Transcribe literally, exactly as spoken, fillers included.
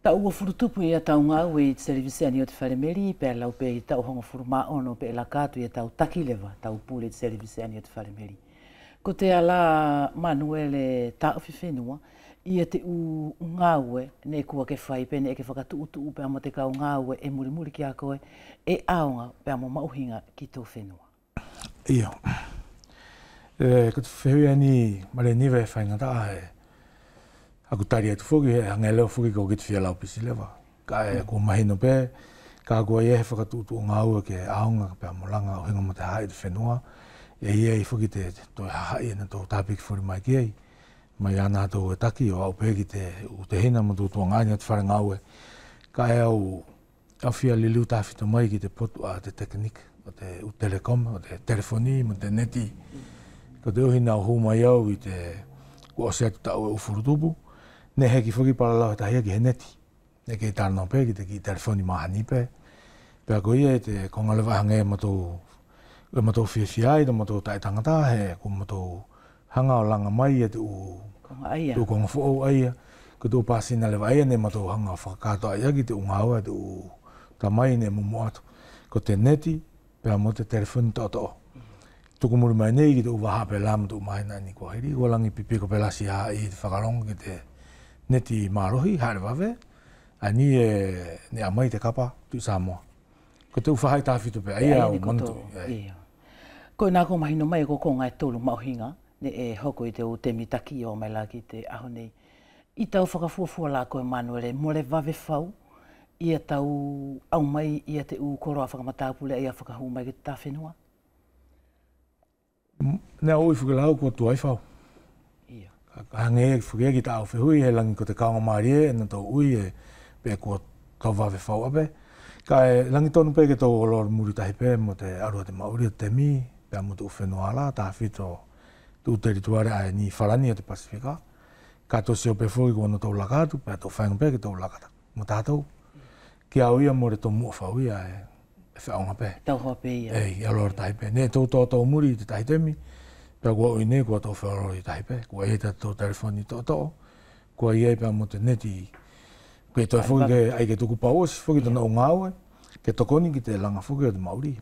Taʻu uafulu tupu ia tau gaue ʻi te selevisi ʻaeni ʻo te falemeli, pea lau pe ʻi taʻu hogofulu ma ono pe ʻe laka atu ia tau taki leva tau pule ʻi te selevisi ʻaeni ʻo te falemeli. Kotea la Manuele Taʻofifenua ia te ʻu gaue neʻe kua ke fai pe neʻe ke fakatuʻutuʻu pea mo te kau gaue ʻe mulimuli kia koe ʻe ʻaoga pea mo maʻuhiga ki tou fenua? Io. ʻE, ko te fehuʻi ʻaeni Malenive ʻe faigataʻa, ʻe, ʻaku tali atu foki, ʻe hage leva foki ko kite fia laupisi leva. Kaʻe kua mahino pe, ka kua ʻi ai he fakatuʻutuʻu gaue ke ʻaoga pea mo laga ʻuhiga mo te hahaʻi ʻo te fenua. ʻE ʻi ai foki te, te toe hahaʻi ʻe natou tapiki fuli mai ki ai. Mai ia natou ʻe taki ʻo aʻu pe ki te ʻu tehina mo te ʻu tuagaʻane ʻo te fale gaue. Kaʻe au ʻE au fia liliu tafito mai ki te potu ʻa te tekiniki ʻo te ʻu telekom, ʻo te telefoni mo te neti. Koteʻuhi neʻe au hu mai au ʻi te, kua ʻosi atu taʻu ʻe uafulu tupu, neʻe heʻeki foki palalau he tahi ia ki he neti. Neʻe kei talanoa pe ki te kiʻi telefoni mahani pe. Pea ko ia ʻi te koga leva hage ʻe matou, ʻe matou fiafia ai, ʻe matou taʻe tagata, he kua matou haga ʻo laga mai ia te ʻu, te ʻu koga foʻou ʻaia. Ko te ʻu pasina leva ʻaia neʻe matou haga ʻo fakakatoaʻi ʻaki te ʻu gaue ʻa te ʻu tamai neʻe momoʻo atu. Ko te neti, pea mo te telefoni toʻotoʻo. Tuku muli mai nei ki te ʻu vaha pe la mo te ʻu mahina ʻaeni kua hili, kua lagi pipiko pe la siʻi hahaʻi ʻi te fakalogo ki te neti malohi, haʻele vave, ʻaeni ʻe, neʻe ʻaumai te kapa Tuʻi Samoa. Ko te ʻu faʻahi tafito pe ʻaia ʻaeni ʻe au manatu. Io. Koʻena kua mahino mai ko koga ʻe tolu maʻuhiga neʻe hoko ʻi te ʻu temi taki ʻo aʻu mai la ki te ʻaho nei. ʻI tau fakafuafua la koe Manuele, mole vave fau ia tau ʻaumai ia te ʻu koloa fakamatapule ʻaia fakahu mai ki te tafenua? Neʻe au ui foki la au kua tuai fau. Io. Ka, ka hage foki ia ki taʻu fehuʻi he lagi ko te kaugamalie ʻe natou ui ʻe pe kua tau vave fau ʻape. Kaʻe lagi tonu pe ke tou olo muli tahi pe mo te alu ʻa te maʻuli ʻo te temi, pea mo te ʻu fenua la, tafito te ʻu telituale ʻaeni falani ʻo te Pasifika. Ka tou sio pe foki kua natou laka atu, pea tou faiga pe ke tou laka atu mo tatou. Kia au ia mole tomuʻa fau ia ʻe, ʻe feʻauga pe. Tau hoa pe ia. Ei, ʻe olo tahi pe. Neʻe tou toʻotoʻo muli ʻi te tahi temi. Pea kua ui nei kua tou feolo ʻi tahi pe. Kua ʻi ai tatou telefoni toʻotoʻo. Kua ʻi ai pea mo te neti. Kua ʻi ai toe foki ke ʻai ke tuku pauʻosi foki tana ʻu gaue. Ke tokoni ki te laga foki ʻo te maʻuli.